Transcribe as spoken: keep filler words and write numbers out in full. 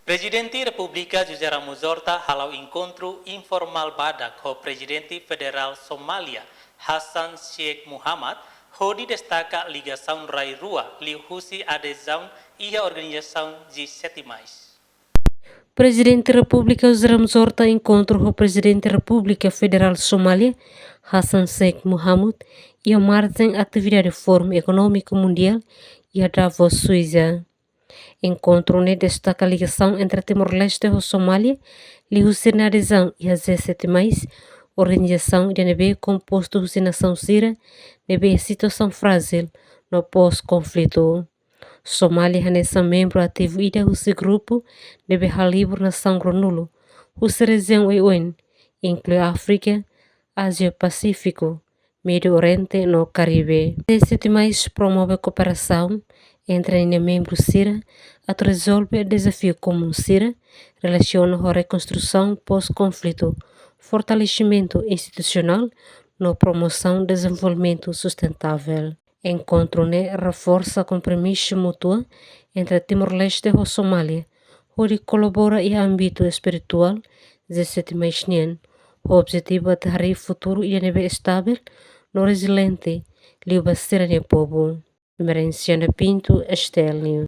Prezidente Repúblika José Ramos Horta hala'o enkontru informál badak ho Prezidente Federál Somália, Hassan Sheikh Mohamud, hodi destaka ligasaun rai-rua liuhusi adezaun iha organizasaun G sete mais. Prezidente Repúblika José Ramos Horta enkontru ho Prezidente Repúblika Federál Somália, Hassan Sheikh Mohamud, iha marjen atividade Fórum Ekonómiku Mundiál iha Davos, Suisa. Enkontru ne'e destaka ligasaun entre Timor-Leste ho Somália, liuhusi nia adezaun iha G sete mais, organizasaun ida ne'ebé kompostu husi nasaun sira ne'ebé iha situasaun frájil no pós-konflitu. Somália hanesan membru ativu ida husi grupu ne'ebé halibur nasaun ruanulu husi rejiaun oioin, inklui Áfrika, Ázia Pasífiku, Médiu Oriente no Karibe. G sete mais promove kooperasaun entre nia membru sira atu rezolve dezafiu komún sira relasiona ho rekonstrusaun pós-konflitu, fortalesimentu institusionál no promosaun dezenvolvimentu sustentável. Enkontru ne'e reforsa kompromisu mútuu entre Timor-Leste ho Somália hodi kolabora iha ámbitu espirituál G sete mais nian, ho objetivu atu harii futuru ida ne'ebé estavel no reziliente liu ba sira-nia povu. Emerenciana Pinto, S T L News.